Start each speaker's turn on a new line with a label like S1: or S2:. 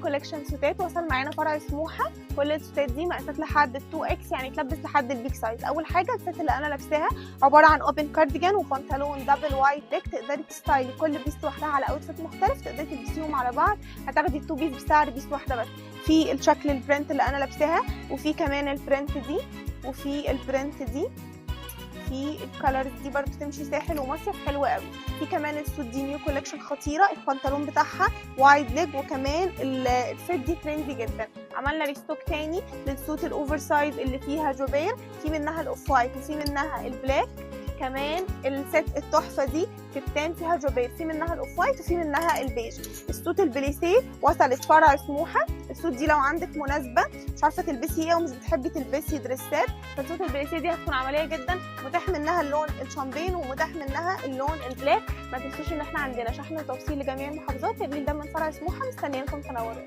S1: collection سوتات وصل معانا فرع سموحه. كل السوتات دي مقاسات لحد 2 X، يعني تلبس لحد ال big size. اول حاجة ال set اللي انا لابساها عبارة عن open cardigan وبنطلون double wide leg. تقدري تستايلي كل piece لوحدها على outfit مختلف، تقدري تلبسيهم على بعض. هتاخدي ال two piece بسعر piece واحدة بس. في الشكل ال print اللي انا لابساها، وفي كمان ال print دي، وفي ال print دي، في ال colors دي برضو تمشي ساحل ومصيف، حلوة قوي. في كمان ال suit دي new collection خطيره، البنطلون بتاعها wide leg، وكمان ال fit دي trendy جدا. عملنا restock تاني لل suit ال oversize اللي فيها جوبير، في منها ال off white وفي منها ال black. كمان ال set التحفة دي كتان فيها جوبير، في منها ال off white وفي منها البيج. ال suit البليسيه وصلت فرع سموحه. ال suit دي لو عندك مناسبة مش عارفه تلبسي ايه ومش بتحبي تلبسي دريسات، فال suit البليسيه دي هتكون عملية جدا. متاح منها اللون الشامبين ومتاح منها اللون ال black. ما تنسوش ان احنا عندنا شحن وتوصيل لجميع المحافظات. تبليل ده من فرع سموحه، مستنيينكم تنورونا.